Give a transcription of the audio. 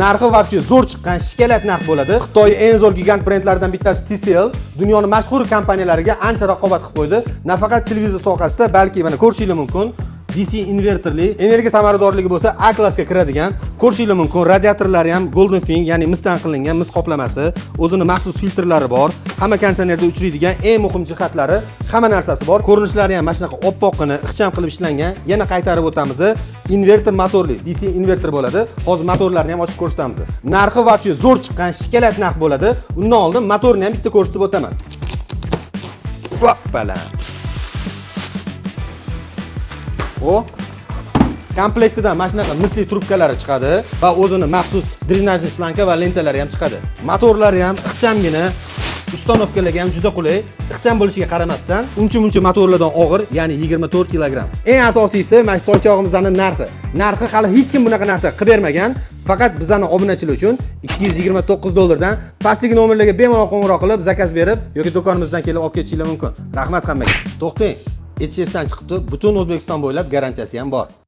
Narxi вообще zo'r chiqqan, шоколад narx bo'ladi. Xitoy eng zo'r gigant brendlaridan bittasi TCL dunyoni mashhur kompaniyalariga ancha raqobat qilib qo'ydi. Nafaqat televizor sohasida, balki mana ko'rishinglar mumkin, DC inverterli, energiya samaradorligi bo'lsa A klassga kiradigan. Ko'rishinglar mumkin, radiatorlari ham Golden Fing, ya'ni misdan qilingan, mis qoplamasi, o'zini maxsus filtrlari bor. Hamma konditsionerda uchraydigan eng muhim jihatlari, hamma narsasi bor. Ko'rinishlari ham mana shunaqa oppoqqina, ixcham qilib ishlangan. Yana qaytarib o'tamiz, inverter motorli, DC inverter bo'ladi. Hozir motorlarni ham ochib ko'rsatamiz. Narxi вообще zo'r chiqqan, шоколад narx bo'ladi. Undan oldin motorni ham bitta ko'rsatib o'taman. Hoppala. O komplektidan mana shunaqa misli trubkalari chiqadi va o'zini maxsus дренажный шланга va lentalari ham chiqadi. Motorlari ham ixchamgina, установка larga ham juda qulay. Ixcham bo'lishiga qaramasdan, uncha muncha motorlardan og'ir, ya'ni 24 kilogramm. Eng asosiysi, mana shu toychog'imizni narxi. Narxi hali hech kim bunaqa narsa qilib bermagan. Faqat bizani obunachilar uchun 229 dollardan. Pastdagi nomerlarga bemalol qo'ng'iroq qilib, заказ berib yoki do'konimizdan kelib olib ketishinglar mumkin. Rahmat hammaga. To'xtang, aytish esdan chiqibdi, butun O'zbekiston bo'ylab garantiyasi ham bor.